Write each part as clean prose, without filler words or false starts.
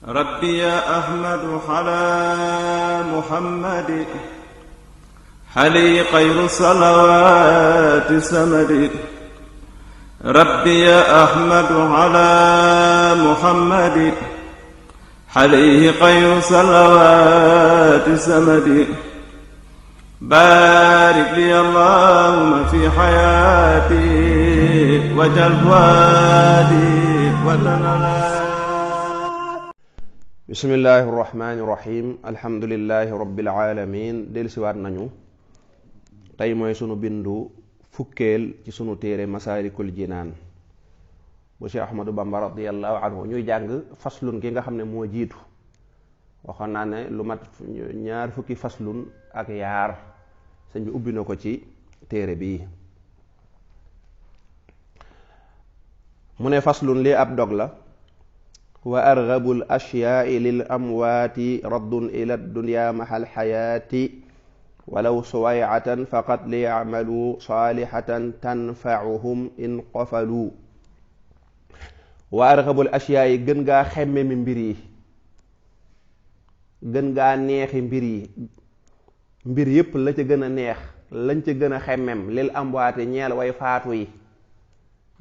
ربي يا أحمد على محمد حلي خير صلوات سمد. ربي يا أحمد على محمد عليه خير صلوات سمد. بارك لي اللهم في حياتي وجل وادي وتنالى. bismillahi irrahmani irrahim alhamdulilahi rabbil alamin del siwaat nañu tey mooy sunu bindu fukkeel ci sunu téere masaalikul jinaan bu Cheikh Ahmadou Bamba radiallahu anhu ñuy jàng faslun ki nga xam ne moo jiitu. waxoon naa ne lu mat ñaar fukki faslun ak yaar sëñ bi ubbi na ko ci téere bii. mu ne faslun lii ab dog la. wa argabul ashyaai lil amwaati raddun ila dunya mahal xayaati walaw suwayatan faqat li yacmalu saalihatan tanfauhum in qafalu. wa argabul ashyaai gën ngaa xemme mi mbir yi, gën ngaa neexi mbir yi, mbir yépp la ca gën a neex lañ ca gën a xemmem lil amwaati ñeel way faatu yi,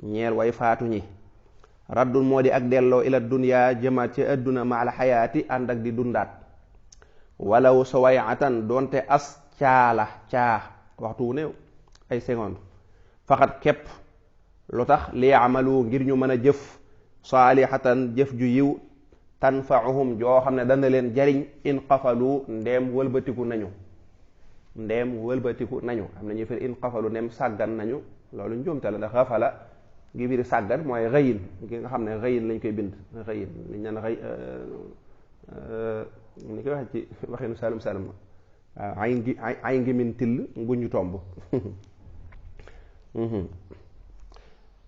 ñeel way faatu ñi. raddun moo di ak delloo ila dunya jëmaat ci àdduna ma al xayaati ànd ak di dundaat. walaw sawayatan doonte as caala caa waxtu wu néew ay seconde faxat képp. lu tax li amalu ngir ñu mën a jëf saalihatan jëf ju yiw tanfauhum joo xam ne dana leen jariñ in qafalu ndeem wëlbatiku nañu, ndeem wëlbatiku nañu. am na ñu fi in qafalu ndeem sàggan nañu, loolu njuumte la ndax xafala ngi biir sàggan mooy xëyin ki nga xam ne xëyin lañ koy bind xëyin liñ naan xëy ni koy wax ci waxinu salum salum waaw ay ngi min till nguñu tomb.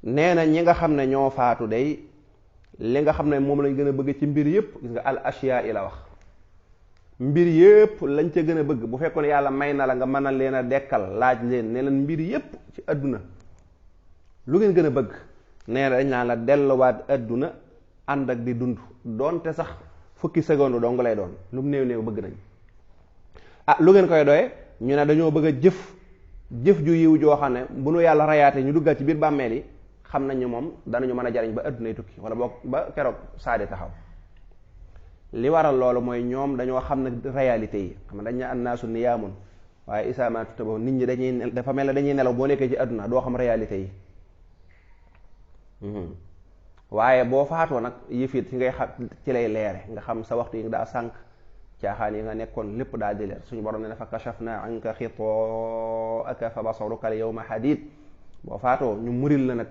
nee na ñi nga xam ne ñoo faatu day li nga xam ne moom lañ gën a bëgg ci mbir yépp gis nga al ashiya yi la wax. mbir yépp lañ ca gën a bëgg bu fekkoon yàlla may na la nga mën a leen a dekkal laaj leen ne leen mbir yépp ci àdduna lu ngeen gën a bëgg. nee na dañ naan la delluwaat àdduna ànd ak di dund doonte sax fukki seconde dong lay doon lu mu néew néew bëgg nañ. lu ngeen koy doye ñu ne dañoo bëgg a jëf ju yiw joo xam ne bu nu yàlla rayaate ñu duggal ci biir bàmmeel yi xam nañ ñu moom danañu mën a jariñ ba àddunay tukki wala boog ba keroog saadi taxaw. li waral loolu mooy ñoom dañoo xam ne réalité yi xam ne dañ ne annaasu niyaamun waaye isaamaatu tabaxu nit ñi dañuy dafa mel ne dañuy nelaw boo nekkee ci àdduna doo xam réalité yi. waaye boo faatoo nag yëfit ci ngay xam ci lay leere nga xam sa waxtu yi nga daa sànq caaxaan yi nga nekkoon lépp daal di leer. suñu borom ne fa kashafna anka xitaaka fa basaruka al yawma hadid. boo faatoo ñu muril la nag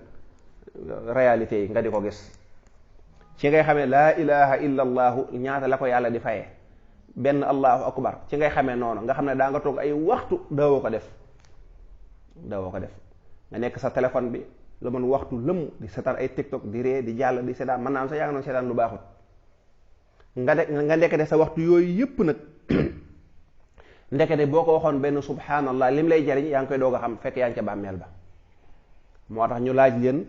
réalité yi nga di ko gis ci ngay xamee laa ilaha illa allahu ñaata la ko yàlla di fayee benn allahu akbar ci ngay xamee noonu nga xam ne daa nga toog ay waxtu daawoo ko def nga nekk sa téléphone bi lu mën waxtu lëm di seetaan ay tiktok di ree di jàll di seetaan mën naa am sa yaa ngi doon seetaan lu baaxut nga ndekete sa waxtu yooyu yëpp nag ndekete boo ko waxoon benn subhanallah lim lay jariñ yaa ngi koy doog a xam fekk yaa ngi ca bàmmeel ba. moo tax ñu laaj leen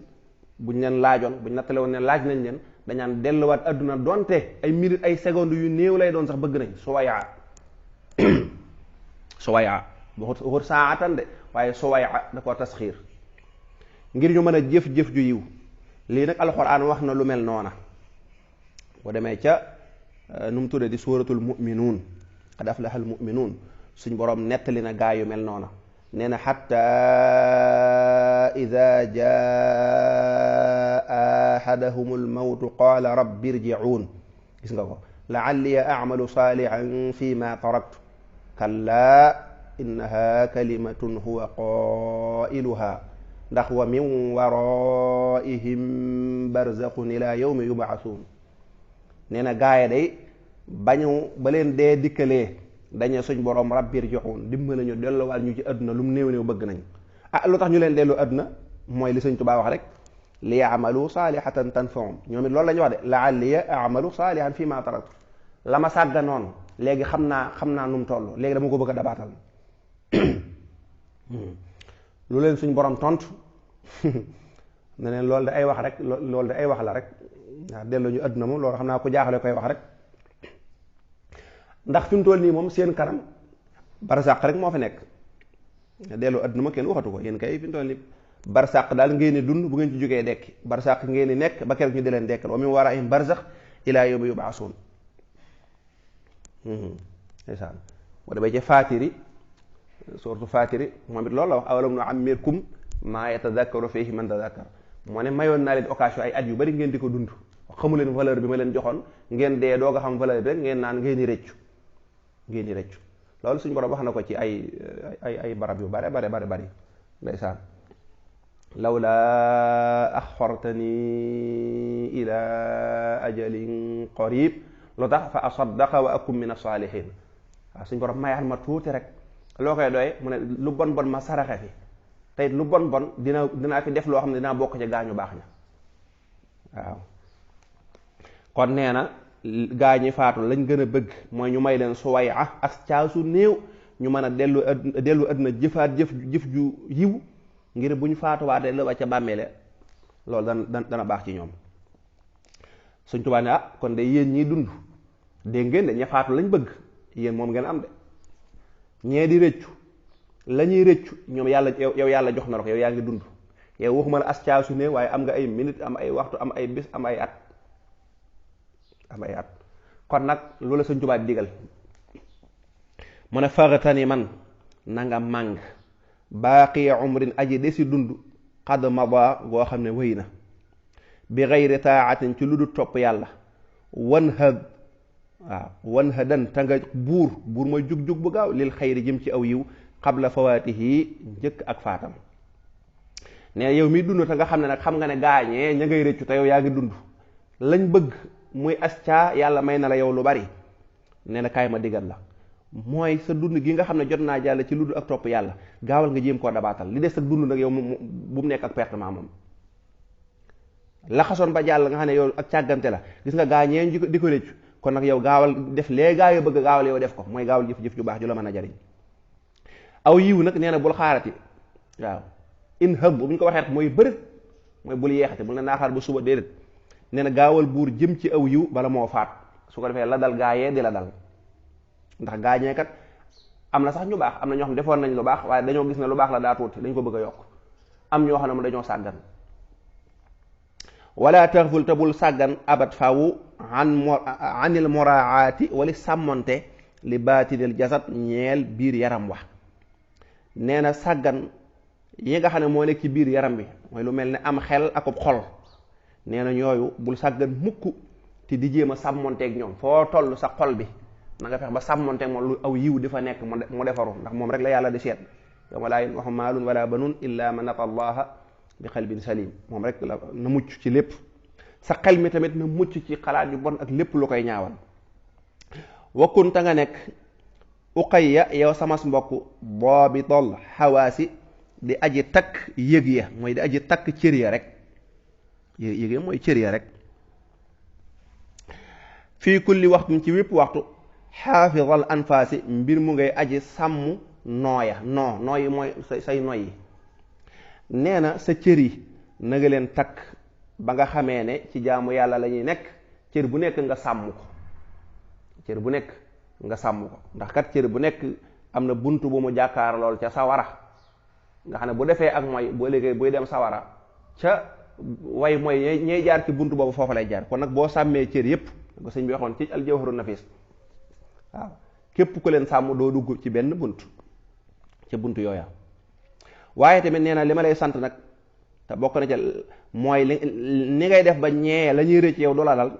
buñ leen laajoon buñ nattale woon ne laaj nañ leen dañaan delluwaat adduna donte ay minute ay secondes yu néew lay doon sax bëgg nañ suwayaa waxut saatan de waaye suwayaa da koo tasxiir ngir ñu mën a jëf-jëf ju yiw. lii nag alxuraan wax na lu mel noona boo demee ca nu mu tuddee di suuratul mu'minuun qad aflaha al mu'minuun suñ boroom nettali na gaa yu mel noona. nee na xatta ida jaa ahadahum almawtu qaala rabbi irji'uun gis nga ko la'alli a'malu saalihan fi ma taraktu kallaa innaha kalimatun huwa qaa'iluha ndax wa min waraihim barzaqun ila yawmi yub'athuun. nee na gaaya day bañu ba leen dee dikkalee dañe suñ borom rabbir joxoon dimbali ñu delluwaat ñu ci àdduna lu mu néew néew bëgg nañ. lu tax ñu leen dellu àdduna mooy li Sëñ Tuubaa wax rek li ya'malu saalihatan tanfa'uhum ñoom it loolu la ñuy wax de la'alli a'malu saalihan fi ma taraktu la ma sàgga noonu léegi xam naa nu mu toll léegi dama ko bëgg a dabaatal. lu leen suñ borom tontu ne leen loolu de ay wax rek loolu de ay wax la rek waaw delloo ñu adduna moom loolu xam naa ko jaaxale koy wax rek ndax fi mu toll nii moom seen kanam barsàq rek moo fi nekk. delloo adduna ma kenn waxatu ko yéen kay fi mu toll nii barsàq daal ngeen di dund bu ngeen ci jógee dekki barsàq ngeen di nekk ba keroog ñu di leen dekkal wa min waraa'ihim barzax ilaa yawmi yub'asuun ndeysaan boo demee ci faatiri suuratu faatiri moom it loolu la wax awalam nu'ammirkum maa yatadakkaru fiihi man tadakkar moo ne mayoon naa leen occasion ay at yu bari ngeen di ko dund xamu leen valeur bi ma leen joxoon ngeen dee doog a xam valeur bi rek ngeen naan ngeen di rëccu loolu suñu borom wax na ko ci ay barab yu bare bari ndeysaan lawlaa axxartani ila ajalin qarib lu tax fa asaddaqa wa akum min as-saalihin waaw suñu borom mayaat ma tuuti rek loo koy doye mu ne lu bon ma saraxe fi tey lu bon dinaa fi def loo xam ne dinaa bokk ci gaañu baax ña waaw kon nee na gaañi faatu lañ gën a bëgg mooy ñu may leen suway ak caasu néew ñu mën a dellu àdduna jëfaat jëf ju yiw ngir bu ñu faatuwaatee la ca bàmmeele loolu dana baax ci ñoom Sëñ Tuubaa ne kon de yéen ñiy dund dégg ngeen de ña faatu lañ bëgg yéen moom ngeen am de ñee di rëccu la ñuy rëccu ñoom yàlla yow yàlla jox na la ko yow yaa ngi dund yow waxuma la as caasu néew waaye am nga ay minute am ay waxtu am ay bis am ay at kon nag loolu la Sëñ Tuubaa di digal mu ne faratani man na nga màng baaqi umrin aji desi dund xad mada goo xam ne wéy na bi gayri taatin ci lu du topp yàlla wan hadan te nga buur mooy jug bu gaaw lil xayri jëm ci aw yiw xabla fawaatihi njëkk ak faatam ne yow miy dund te nga xam ne nag xam nga ne gaañee ña ngay rëccu te yow yaa ngi dund lañ bëgg muy ascaa yàlla may na la yow lu bari nee na kaay ma digal la mooy sa dund gi nga xam ne jot naa jàll ci lu dul ak topp yàlla gaawal nga jéem koo dabaatal li des ak dund nag yow bu mu nekk ak pertement moom la xasoon ba jàll nga xam ne yow ak càggante la gis nga gaañee di ko rëccu kon nag yow gaawal def lee gaa yoo bëgg gaawal yow def ko mooy gaawal jëf ju baax ju la mën a jariñ aw yiw nag nee na bul xaarati waaw in hëb bu ñu ko waxee mooy bërët mooy bul yeexati bul ne naa xaar ba suba déedéet nee na gaawal buur jëm ci aw yiw bala moo faat su ko defee la dal gaayee di la dal ndax gaañee kat am na sax ñu baax am na ñoo xam ne defoon nañ lu baax waaye dañoo gis ne lu baax la daa tuuti dañ ko bëgg a yokk am ñoo xam ne mu dañoo sàggan wala taxful te bul sàggan abat fawu anil muraaati wali sàmmonte li baatinil jasad ñeel biir yaram wa nee na sàggan yi nga xam ne moo nekk ci biir yaram bi mooy lu mel ne am xel akub xol nee na ñooyu bul sàggan mukk te di jéem a sàmmonteeg ñoom foo toll sa xol bi na nga fex ba sàmmonteeg moom lu aw yiw di fa nekk mu defaru ndax moom rek la yàlla di seet yawma laa yanfa'u maalun wala banuun illa man ata allaha bi qalbin salim moom rek la na mucc ci lépp sa xel mi tamit na mucc ci xalaat yu bon ak lépp lu koy ñaawal wakkunta nga nekk uqayya yow samas mbokk boobi toll xawaasi di aji takk yëg ya mooy di aji takk cër ya rek yëg ya mooy cër ya rek fii kulli waxtu ci wépp waxtu xaafidal anfaasi mbir mu ngay aji sàmm nooya nooyi mooy say noy yi nee na sa cër yi na nga leen takk ba nga xamee ne ci jaamu yàlla la ñuy nekk cër bu nekk nga sàmm ko cër bu nekk nga sàmm ko ndax kat cër bu nekk am na bunt bu mu jàkkaar lool ca sawara nga xam ne bu defee ak mooy boo léegi buy dem sawara ca way mooy ñay jaar ci bunt boobu foofu lay jaar kon nag boo sàmmee cër yépp ko sëñ bi waxoon ci aljawharu nafis waaw képp ku leen sàmm doo dugg ci benn bunt ca bunt yooya waaye tamit nee na li ma lay sant nag te bokk na ca mooy ni ngay def ba ñee la ñuy rëcc yow du la dal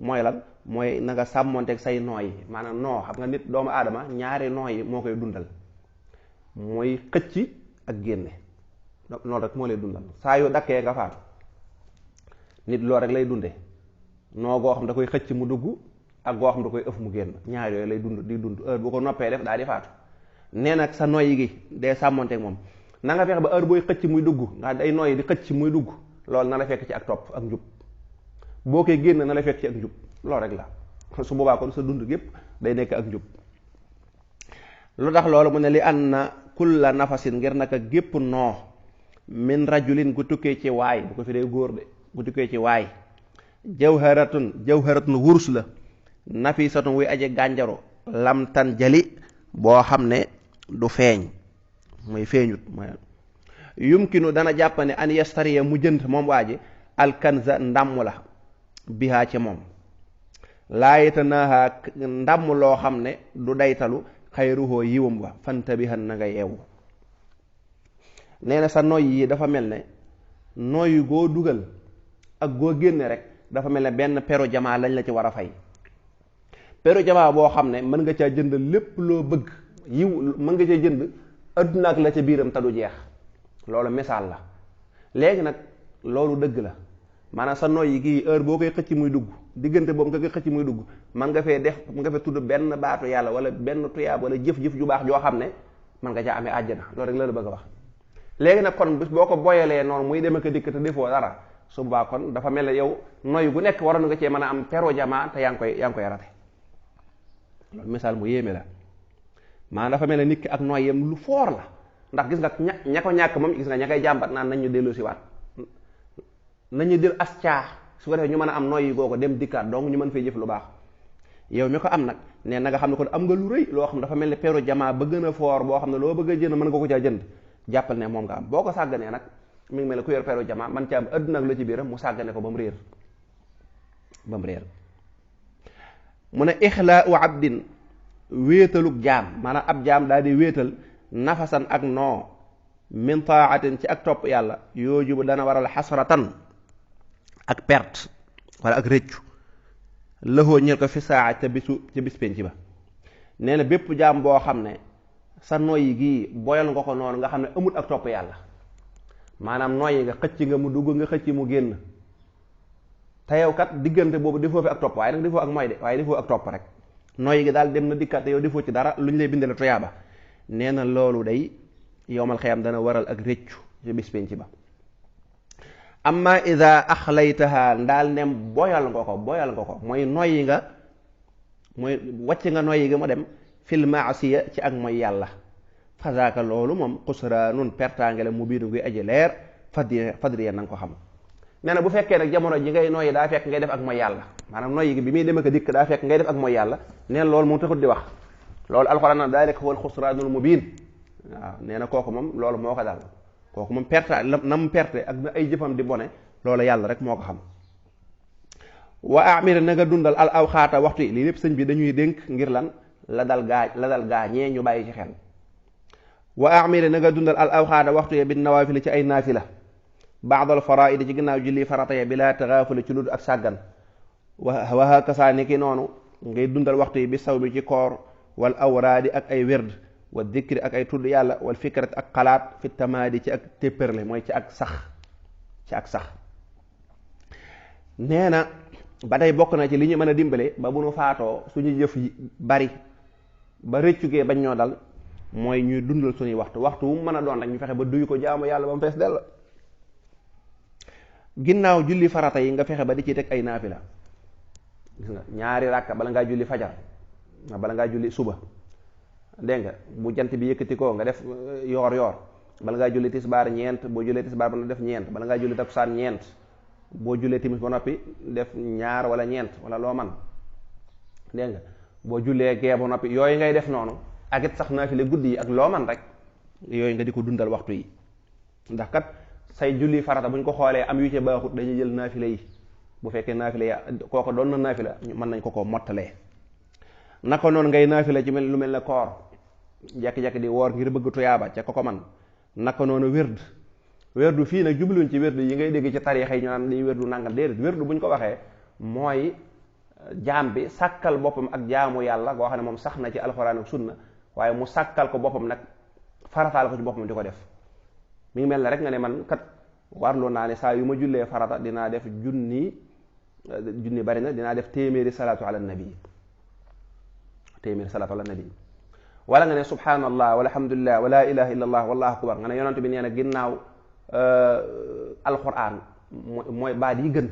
mooy lan mooy na nga sàmmonteeg say nooy maanaam noo xam nga nit doomu aadama ñaari nooy moo koy dundal mooy xëcc ak génne loolu rek moo lay dundal saa yu dakkee nga faatu nit loolu rek lay dunde noo goo xam da koy xëcc mu dugg ak goo xam da koy ëf mu génn ñaar yooyu lay dund heure bu ko noppee def daal di faatu nee nag sa noyyi gi day sàmmonteeg moom na nga fexe ba heure booy xëcc muy dugg nga day noyyi di xëcc muy dugg loolu na la fekk ci ak topp ak njub boo koy génn na la fekk ci ak njub loolu rek la su boobaa kon sa dund gépp day nekk ak njub lu tax loolu mu ne li an na kulla nafasin ngir naka gépp noo min rajulin gu tukkee ci waay bu ko fi dee góor de gu tukkee ci waay jawharatun wurus la nafisatun wuy aje gànjaro lam tan jali boo xam ne du feeñ mooy feeñut mooy yumkinu dana jàpp ne an yastariya mu jënd moom waa ji alkanza ndàmm la bihaa ci moom laayita naaha ndàmm loo xam ne du daytalu xayruhoo yiwam wa fantabihan na nga yeewu nee na sa noy yi dafa mel ne noy goo dugal ak goo génne rek dafa mel ne benn pero jamaa lañ la ci war a fay pero jamaa boo xam ne mën nga caa jënd lépp loo bëgg yiw mën nga caa jënd adduna ak la ca biiram te du jeex loolu misaal la léegi nag loolu dëgg la maanaam sa noy yi kii heure boo koy xëcc muy dugg diggante boobu nga koy xëcc muy dugg man nga fee def nga fee tudd benn baatu yàlla wala benn tuyaab wala jëf-jëf ju baax joo xam ne man nga caa amee àjjana loolu rek la bëgg a wax léegi nag kon bis boo ko boyalee noonu muy dem ak dikk te defoo dara su boobaa kon dafa mel ne yow noy gu nekk waroon nga cee mën a am pero jamaa te yaa ngi koy rate loolu misaal mu yéeme la maanaam dafa mel ne nit ki ak noy yam lu foor la ndax gis nga ña ko ñàkk moom gis nga ña koy jàmbat naan nañ ñu dellu si waat nañu jël as caax su ko defee ñu mën a am noyyi googu dem dikkaat donc ñu mën fee jëf lu baax yow mi ko am nag ne na nga xam ne kon am nga lu rëy loo xam dafa mel ne pero jamaa ba gën a foor boo xam ne loo bëgg a jënd mën nga ko caa jënd jàppal ne moom nga am boo ko sàgganee nag mi ngi mel ne ku yor pero jamaa man ca am àdduna ak la ci biiram mu sàggane ko ba mu réer mu ne ixlaau abdin wéetalug jaam maanaam ab jaam daal di wéetal nafasan ak noo min taatin ci ak topp yàlla yooju bu dana waral xasratan ak perte wala ak rëccu lëxoo ñel ko fi saa ca bis penc ba nee na bépp jaam boo xam ne sa noyyi gii boyal nga ko noonu nga xam ne amut ak topp yàlla maanaam noyyi nga xëcc nga mu dugg nga xëcc mu génn te yow kat diggante boobu defoo fi ak topp waaye nag defoo ak moy de waaye defoo ak topp rek noyyi gi daal dem na dikkaat te yow defoo ci dara lu ñu lay bindale tuyaaba nee na loolu day yowmal xiyam dana waral ak rëccu ca bis penc ba amma ida axlaytaha ndaal nem boyal nga ko mooy noyyi nga mooy wàcc nga noyyi nga mu dem fil maasiya ci ak mooy yàlla fazaaka loolu moom xusraanun pertaangale mu biiru nguy aji leer fadriya na nga ko xam nee na bu fekkee nag jamono ji ngay noyyi daa fekk ngay def ak mooy yàlla maanaam noyyi gi bi muy dem ak dikk daa fekk ngay def ak mooy yàlla neen loolu moom taxut di wax loolu alxuraan na daalika huwal xusraanul mubiin waaw nee na kooku moom loolu moo ko dal kooku moom perte na mu perte ak na ay jëfam di bone loolu yàlla rek moo ko xam wa amir na nga dundal al awxaata waxtu yi lii lépp sëñ bi dañuy dénk ngir lan la dal gaa ñee ñu bàyyi ci xel wa amir na nga dundal al awxaata waxtu yi bi nawaafili ci ay naafila baadal faraidi ci ginnaaw julli farata ya bi laa taxaafuli ci ludd ak sàggan wa hakasaa ni ki noonu ngay dundal waxtu yi bi saw bi ci koor wal awraadi ak ay werd wa dikri ak ay tudd yàlla wal fikrat ak xalaat fi tamaadi ci ak téppërle mooy ci ak sax nee na ba tey bokk na ci li ñu mën a dimbale ba bu nu faatoo suñu jëf yi bari ba rëccugee bañ ñoo dal mooy ñuy dundal suñuy waxtu wu mu mën a doon rek ñu fexe ba duy ko jaamu yàlla ba mu fees dell ginnaaw julli farata yi nga fexe ba di ci teg ay naafila gis nga ñaari ràkka bala ngaa julli fajar bala ngaa julli suba dégg nga bu jant bi yëkkati ko nga def yoor bala ngaa julli tisbaar ñeent boo jullee tisbaar ba def ñeent bala ngaa julli takkusaan ñeent boo jullee timis ba noppi def ñaar wala ñeent wala loo man dégg nga boo jullee gee ba noppi yooyu ngay def noonu ak it sax naafile guddi yi ak loo man rek yooyu nga di ko dundal waxtu yi ndax kat say julli farata bu ñu ko xoolee am yu ci baaxut dañuy jël naafile yi bu fekkee naafile ya kooko doon na naafila mën nañ ko mottalee naka noonu ngay naafila ci lu mel ne koor jekki-jekki di woor ngir bëgg tuyaaba ca ko man naka noonu wérdu fii nag jubluñ ci wérdu yi ngay dégg ci tariixa yi ñu naan li wérdu nangam déedéet wérdu bu ñu ko waxee mooy jaam bi sàkkal boppam ak jaamu yàlla goo xam ne moom sax na ci alxuraan ak sunna waaye mu sàkkal ko boppam nag farataal ko ci boppam di ko def mi ngi mel ne rek nga ne man kat warlu naa ne saa yu ma jullee farata dinaa def junni bari na dinaa def téeméeri salaatu ala nabi wala nga ne subhanallah walhamdulillah wala ilaha illa allah wallahu akbar nga ne yonent bi nee na ginnaaw alquran mooy baat yi gën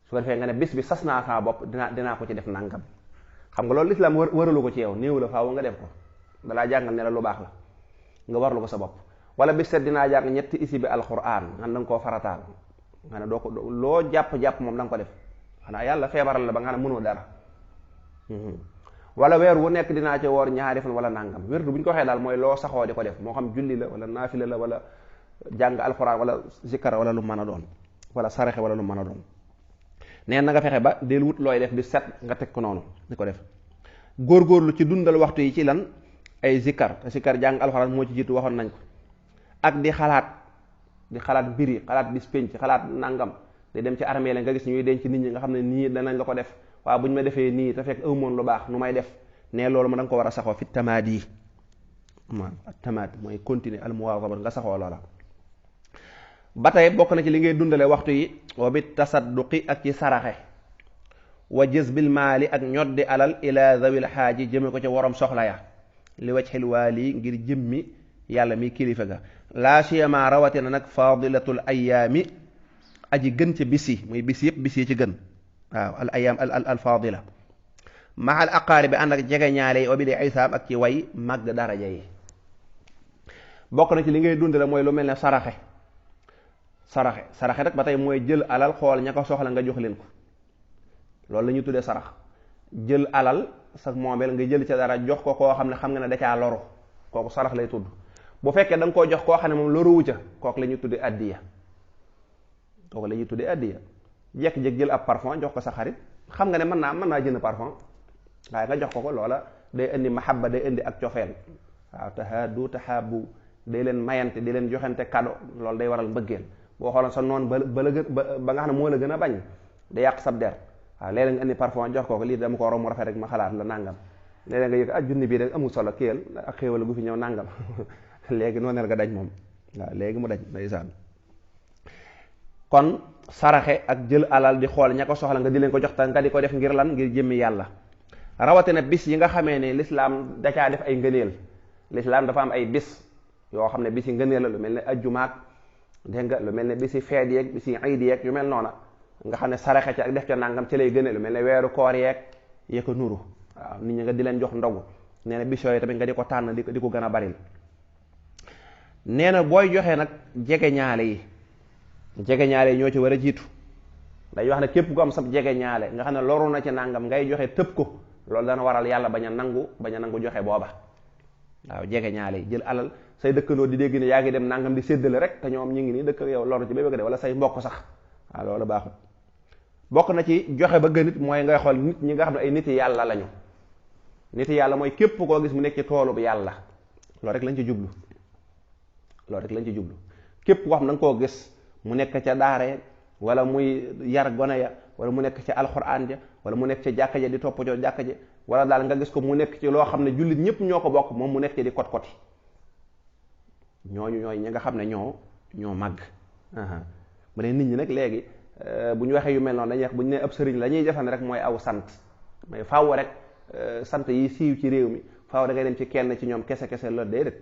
su ko defee nga ne bis bi sas naa sama bopp dinaa ko ci def nangam xam nga loolu lislaam waralu ko ci yow néew la faaw nga def ko dalaa jàngal ne la lu baax la nga warlu ko sa bopp wala bis set dinaa jàng ñetti isi bi alquran nga da nga koo farataal nga ne doo ko loo jàpp-jàpp moom da nga ko def xanaa yàlla feebaral la ba nga xam ne mënoo dara. wala weer wu nekk dinaa ci woor ñaari fan wala nangam wérdu bu ñu ko waxee daal mooy loo saxoo di ko def moo xam julli la wala naafila la wala jàng alxuraan wala zikkar wala lu mën a doon wala saraxe wala lu mën a doon. neen na nga fexe ba del wut looy def di set nga teg ko noonu di ko def góorgóorlu ci dundal waxtu yi ci lan ay zikkar te zikkar jàng alxuraan moo ci jiitu waxoon nañ ko ak di xalaat mbir yi xalaat bis penc xalaat nangam di dem ci armée la nga gis ñuy denc nit ñi nga xam ne nii danañ la ko def waaw bu ñu ma defee nii te fekk amoon lu baax nu may def ne loolu ma da nga ko war a saxoo fi tamaad yi tamaad mooy continuer al muwaazaba nga saxoo loola. ba tey bokk na ci li ngay dundale waxtu yi wa bi tasadduqi ak ci saraxe wa jazbil maali ak ñoddi alal ila zawil xaaji jëme ko ca worom soxla ya li wajhil waali ngir jëmmi yàlla mi kilifa ga laa siyama rawatina nag fadilatul ayaami aji gën ca bis yi muy bis yëpp bis yi ci gën waaw al ayaam al fadila maa al aqaari bi ànd ak jege ñaale yi obi di isaam ak ci way màgg daraja yi. bokk na ci li ngay dundale mooy lu mel ne saraxe rek ba tey mooy jël alal xool ña ko soxla nga jox leen ko loolu la ñuy tuddee sarax jël alal sa moomeel nga jël ca dara jox ko koo xam ne xam nga ne da caa loru kooku sarax lay tudd. bu fekkee da nga koo jox koo xam ne moom loruwu ca kooku la ñuy tuddee addiya jekk-jekk jël ab parfum jox ko sa xarit xam nga ne mën naa jënd parfum waaye nga jox ko loola day indi mahabba day indi ak cofeel waaw tahabu day leen mayante di leen joxante cadeau loolu day waral mbëggeel. boo xooloon sa noonu ba nga xam ne moo la gën a bañ da yàq sab der waaw léeg-léeg nga indi parfum jox ko lii dama ko war mu rafet rek ma xalaat la nangam léeg-léeg nga yëg junni bii rek amul solo kéel ak xéewal gu fi ñëw nangam léegi nooneel nga daj moom waaw léegi mu daj ndeysaan. kon saraxe ak jël alal di xool ña ko soxla nga di leen ko jox ta nga di ko def ngir lan ngir jëmmi yàlla rawatina bis yi nga xamee ne lislaam da caa def ay ngëneel. lislaam dafa am ay bis yoo xam ne bis yi ngëneel la lu mel ne ajjumaak dégg nga lu mel ne bisi feet yeeg bisi iid yeeg yu mel noona nga xam ne saraxe ci ak def ca nangam ci lay gëne lu mel ne weeru koor yeeg yee ko nuru waaw nit ñi nga di leen jox ndogu nee na bis yooyu tamit nga di ko tànn di ko gën a baril. nee na booy joxe nag jege ñaale yi ñoo ci war a jiitu day wax ne képp ku am sab jege ñaale nga xam ne loru na ci nangam ngay joxe tëb ko loolu dana waral yàlla bañ a nangu joxe booba. waaw jege ñaale yi jël alal say dëkkandoo di dégg ne yaa ngi dem nangam di séddale rek te ñoom ñu ngi nii dëkk ak yow loru ci ba bëgg de wala say mbokk sax waaw loolu baaxut. bokk na ci joxe ba gënit mooy ngay xool nit ñi nga xam ne ay nit yàlla lañu. nit yàlla mooy képp koo gis mu nekk ci toolub yàlla loolu rek lañ ci jublu képp koo xam na nga koo gis mu nekk ca daare wala muy yar gone ya wala mu nekk ca alxuraan ja wala mu nekk ca jàkka ja di toppatoo jàkka ja wala daal nga gis ko mu nekk ci loo xam ne jullit ñëpp ñoo ko bokk moom mu nekk ci di kot-koti ñooñu ñooy ñi nga xam ne ñoo màgg. mu ne nit ñi nag léegi bu ñu waxee yu mel noonu dañuy wax bu ñu nee ab sëriñ la ñuy defan rek mooy aw sant mais faaw rek sant yi siiw ci réew mi faaw da ngay dem ci kenn ci ñoom kese la déedéet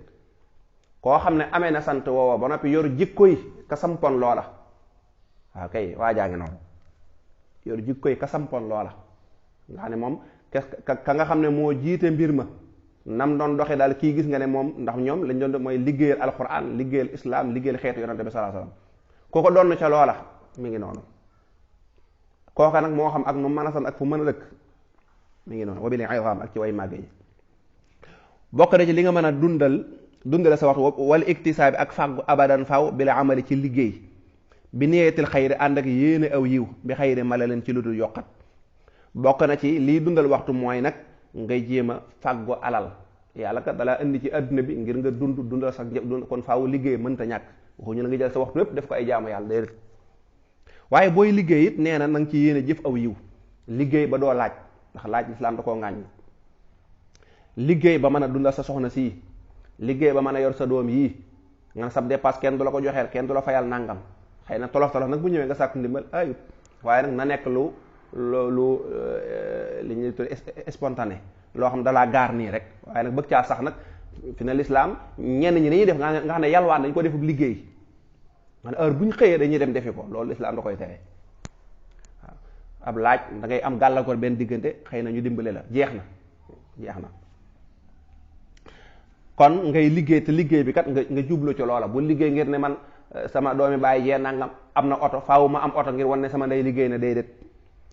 koo xam ne amee na sant woowa ba noppi yor jikkoy ka sampoon loola waaw kay waajaa ngi noonu yor jikkoy ka sampoon loola nga xam ne moom ka nga xam ne moo jiite mbir ma nam doon doxee daal kii gis nga ne moom ndax ñoom lañ doon mooy liggéeyal alquran liggéeyal islam liggéeyal xeetu yonante bi sallallahu alayhi wasallam kooko doon ca loola mi ngi noonu kooka nag moo xam ak nu mën a san ak fu mën a dëkk mi ngi noonu wabili aywaam ak ci way màgg yi. bokk na ci li nga mën a dundale sa waxtu wala iktisaabi ak fàggu abadan faw bi la amali ci liggéey bi niyeetil xayri ànd ak yéene aw yiw bi xayri mala leen ci lu dul yokkat. bokk na ci liy dundal waxtu mooy nag ngay jéem a fàggu alal yàlla kat dalaa indi ci adduna bi ngir nga dundal sax kon faaw liggéey mënta ñàkk waxuñu la nga jël sa waxtu yépp def ko ay jaamu yàlla déedéet waaye booy liggéey it nee na nga ci yéene jëf aw yiw liggéey ba doo laaj ndax laaj lislaam da koo ŋàññ liggéey ba mën a dundal sa soxna sii liggéey ba mën a yor sa doom yii nga sab dépasse kenn du la ko joxeel kenn du la fayal nangam xëy na tolof nag bu ñëwee nga sàkku ndimbal ayut waaye nag na nekk lu li ñuy tudd spontané loo xam dalaa gaar nii rek waaye nag bëgg caa sax nag fi ne lislaam ñenn ñi dañuy def nga xam ne yalwaan dañ ko def liggéey nga ne heure bu ñu xëyee dañuy dem defi ko loolu lislaam da koy tere waaw ab laaj da ngay am gàllankoor benn diggante xëy na ñu dimbale la jeex na kon ngay liggéey te liggéey bi kat nga jublu ci loola bu liggéey ngir ne man sama doomi bàyyi jee nangam am na oto faaw ma am oto ngir wan ne sama ndey liggéey na déedéet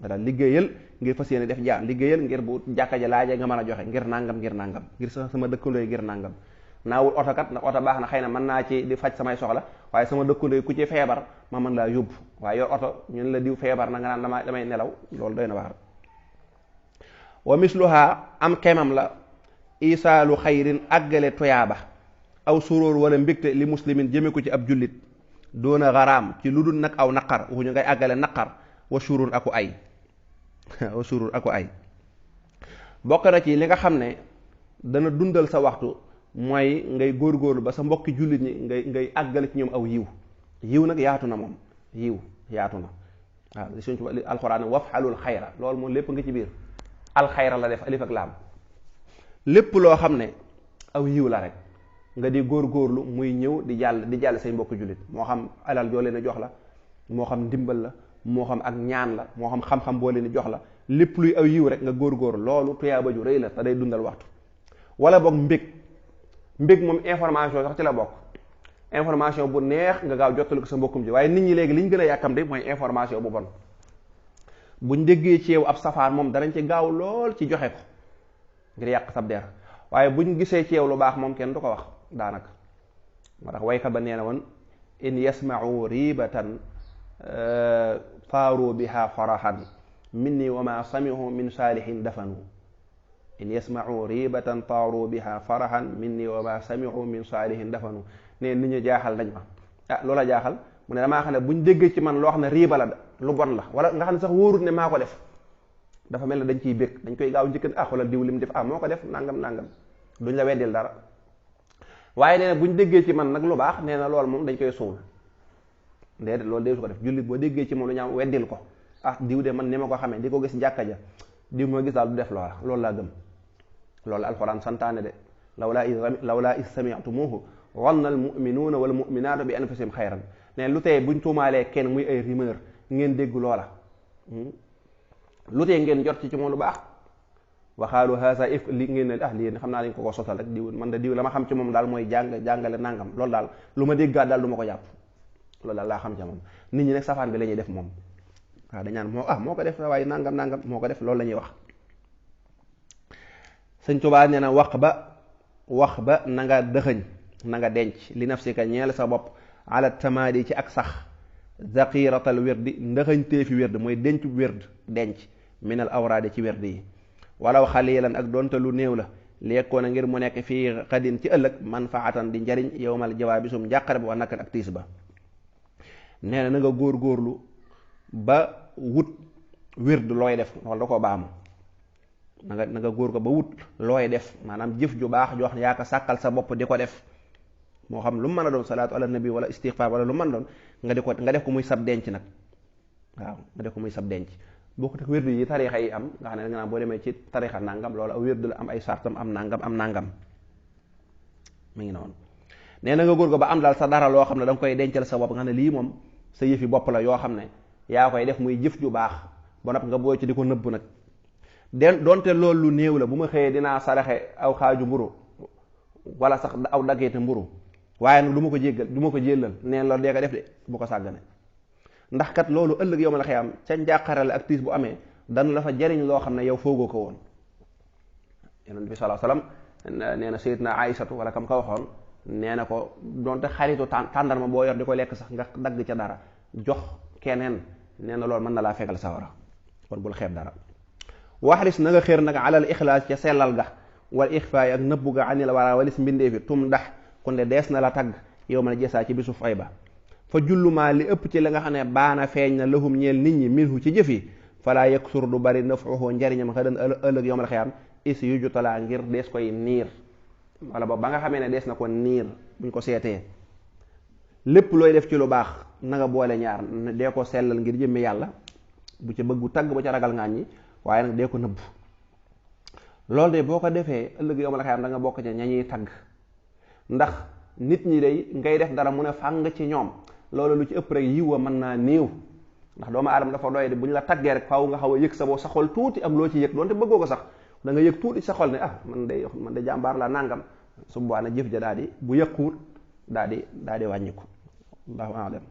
daal liggéeyal ngir fas yéene def jaam, liggéeyal ngir bu jàkka ja laajee nga mën a joxe ngir nangam ngir sama dëkkandoo ngir nangam. naawul oto kat ndax oto baax na xëy na mën naa ci di faj samay soxla waaye sama dëkkandoo ku ci feebar ma mën laa yóbbu, waaye yor oto ñun la diw feebar na nga naan damay nelaw, loolu doy na waar. wa misluha am kemam la isaalu xayrin àggale toyaaba aw suróor wala mbégte li muslimin jëme ko ci ab jullit doona xaraam ci lu dul nag aw naqar waxuñu ngay àggale naqar wa surur aku ay wa surur aku ay. bokk na ci li nga xam ne dana dundal sa waxtu mooy ngay góorgóorlu ba sa mbokki jullit ñi ngay àggale ci ñoom aw yiw nag yaatu na moom, yiw yaatu na waaw li suñ li alxuraan wafxalul xayra loolu moom lépp nga ci biir alxayra la def alif ak laam, lépp loo xam ne aw yiw la rek nga di góorgóorlu muy ñëw di jàll say mbokki jullit, moo xam alal joo leen a jox la, moo xam ndimbal la, moo xam ak ñaan la, moo xam xam-xam boo leen di jox la, lépp luy aw yiw rek nga góorgóorlu, loolu tuyaaba ju rëy la te day dundal waxtu. wala boog mbég moom information sax ci la bokk, information bu neex nga gaaw jottali ko sa mbokkum ji, waaye nit ñi léegi li ñu gën a yàkkam de mooy information bu bon. buñ déggee ci yow ab safaan moom danañ ci gaaw lool ci joxe ko ngir yàq sab der, waaye buñ gisee ci yow lu baax moom kenn du ko wax daanaka. moo tax waykat ba nee na woon in yasma'u ribatan faaru biha farahan minni wa ma sami'u min saalihin dafanu. in yasma'u ribatan taaru biha farahan minni wa ma sami'u min saalihin dafanu. ne nit ñu jaaxal dañ ma loola jaaxal mu ne damaa xam ne buñ déggee ci man loo xam ne riiba la lu bon la wala nga xam ne sax wóorut ne maa ko def, dafa mel ne dañ ciy bég, dañ koy gaaw njëkkan xoolal diw lim def moo ko def nangam duñ la weddil dara. waaye nee na buñ déggee ci man nag lu baax nee na loolu moom dañ koy suul, déedéet loolu dee su ko def. jullit boo déggee ci moom lu ñaaw weddil ko, diw de man ni ma ko xamee di ko gis jàkka ja diw ma gis daal du def loola, loolu laa gëm. loolu alxuraan santaane de lawlaa iz sami'tumuuhu zanna al mu'minuuna wal mu'minaatu bi anfusihim xayran. ne lu tee buñ tuumaalee kenn muy ay rumeur ngeen dégg loola, lu tee ngeen jot ci moom lu baax. waxaalu haasa if li ngeen ne lii xam naa dañ ko sotal rek diw man de diw la ma xam ci moom daal mooy jàngale nangam, loolu daal lu ma déggaat daal du ma ko jàpp, loolu daal laa xam ci moom. nit ñi nag safaan bi la ñuy def moom, waaw dañ naan moo ko def waaye nangam moo ko def, loolu la ñuy wax. Sëñ Tuubaa nee na wax ba na nga dëxëñ na nga denc li nafsika ñeel sa bopp ala tamaadi ci ak sax zaqiratal wirdi ndëxëñtee fi wird mooy denc wird denc minal awraadi ci wird yi walaw xalilan ak doonte lu néew la lekkoon a ngir mu nekk fii xadin ci ëllëg manfaatan di njariñ yowmal jawaabi sum njàqare ba wa nakkat ak tiis ba. nee na nga góorgóorlu ba wut wird looy def wala da koo baamu na nga góor ko ba wut looy def maanaam jëf ju baax joo xam ne yaa ko sàkkal sa bopp di ko def, moo xam lu mu mën a doon salaatu ala nabi wala istighfar wala lu mën a doon nga def ko muy sab denc nag, waaw nga def ko muy sab denc. boo ko teg wérdu yi tarixa yi am nga xam ne nga naan boo demee ci tarixa nangam loolu aw wérdu la am ay sartam am nangam mi ngi noonu. nee na nga góor ko ba am daal sa dara loo xam ne da nga koy dencal sa bopp nga xam ne lii moom sa yëfi bopp la yoo xam ne yaa koy def muy jëf ju baax ba nopp nga booy ci di ko nëbb nag. doonte loolu lu néew la, bu ma xëyee dinaa saraxe aw xaaju mburu wala sax aw daggeete mburu, waaye nag du ma ko jéllal neen loolu dee ko def de bu ko sàggane. ndax kat loolu ëllëg yow ma la xëy am ca njàqarale ak tiis bu amee danu la fa jariñ loo xam ne yow foogoo ko woon. yonent bi sallallahu alayhi wasallam nee na sayyidna Aysatu wala kam ka waxoon nee na ko doonte xaritu tàndarma boo yor di ko lekk sax nga dagg ca dara jox keneen nee na loolu mën na laa fegal sawara, kon bul xeeb dara. waxris na nga xéer nag alal ixlaas ca sellal ga wal ixfaay ak nëbbu ga anil wara walis mbindee fi tum ndax kon de dees na la tagg yow mën a jesaa ci bisu fay ba. fa jullumaa li ëpp ci la nga xam ne baana feeñ na lahum ñeel nit ñi minhu ci jëf yi falaa yaksur du bari nafuhu njariñam xëdan ëllëg yowmal xiyaam is yu jutalaa ngir dees koy niir wala ba nga xamee ne dees na ko niir buñ ko seetee. lépp looy def ci lu baax na nga boole ñaar, dee ko sellal ngir jëmmi yàlla bu ca bëggu tagg ba ca ragal ngaañ ñi, waaye nag dee ko nëbb. loolu de boo ko defee ëllëg yowmal xiyaam da nga bokk ca ñañuy tagg, ndax nit ñi day ngay def dara mu ne fàng ci ñoom loolu lu ci ëpp rek yiw wa mën naa néew, ndax doomu aadama dafa doy de bu ñu la taggee rek faaw nga xaw a yëg sa boo sa xol tuuti am loo ci yëg doonte bëggoo ko sax da nga yëg tuuti sa xol ne man de jàmbaar la nangam, su boobaa na jëf ja daal di bu yëquut daal di wàññiku. Allahu a'lam.